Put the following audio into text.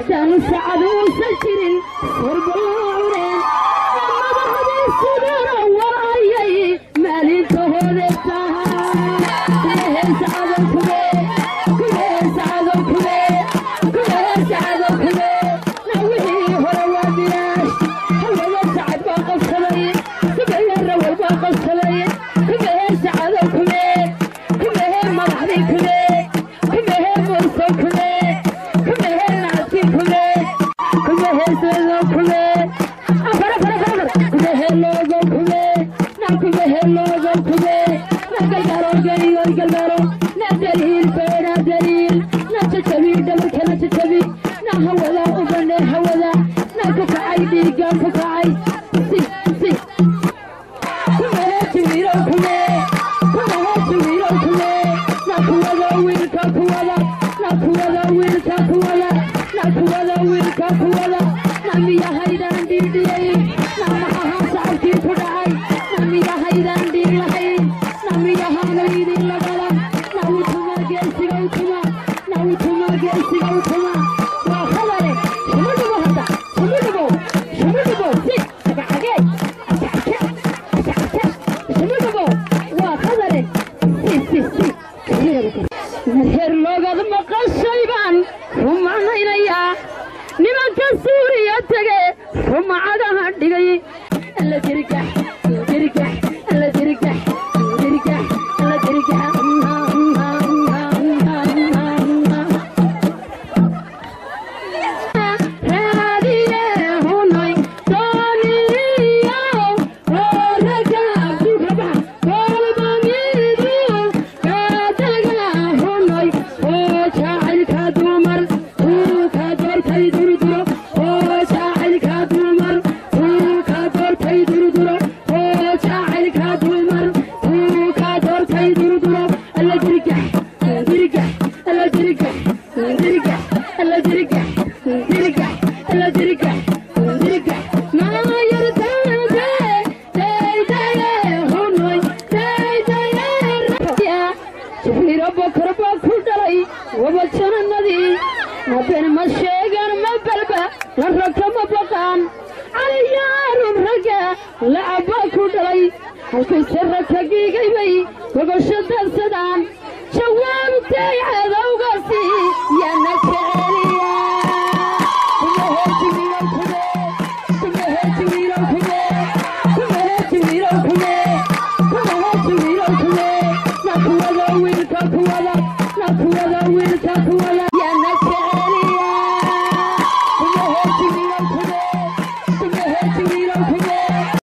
Haddaanu sacad uusan jirin sorbaloo cuneen madaxdii sugana war ayay maalintahooda tahay. Kumehee sacadow kumee, kumehee sacadow kumee, kumehee sacadow kumee. Na wixii hore waa bilaash, hawada sacad baa qabsaday, subayara wal baa qabsaday. Kumehee sacadow kumee, kumehee madaxdii kumee, kumehee muusow kumee, kumehee nacabkii kumee, kumehee sadow kumee, afar afar afar afar, kumehee loogow kumee, na kumehee loogow kumee, na galgaaro geliyoy galgaaro, na daliil beena daliil, na jajabi dhabarkana jajabi, na hawada u banee hawada, na ku kacay dhiigga ku kacay si si. Kumehee jiwiirow kumee, kumehee jiwiirow kumee, na kuwada wiilka kuwada, na kuwada wiilka kuwada, na kuwada wiilka kuwada, na miyahaydaan dhiidhiyey, na maxaha sacabkii ku dhacay, na miyahaydaan dhiig lahayn, na miyahaana idin lagala, na utuma geesiga utuma, na utuma geesiga utuma. Waa khadare shumudhubo hadda shumudhubo shumudhubo si agacagee acacce acacce shumudhubo waa khadare si si si. Heer loogad maqashay baan rumaynaynayaa nimanka Suuriya tege rumacadaha dhigay. Alla dirgax dirgax, alla dirgax dirgax, alla dirgax. Raadiye hunoy dooniyo oo raga kolba midu kaadaga hunoy oo jacaylka dumar uu ka doortay durduro, oo jacaylka dumar uu ka doortay durduro, oo jacaylka dumar uu ka doortay durduro. Alla dirgax dirgax, alla dirgax dirgax, alla dirgax dirgax, alla dirgax dirgax. Maayartaade daydaye hunoy daydaye. Jibriilo Bokor baa ku dhalay waba jananadii haben ma sheegan ma balba la ragka ma baqaan. Caliyaarun ragga lacab baa ku dhalay, halkayse ragka giigay bay gogosho daadsadaan jawaabtay cadowga.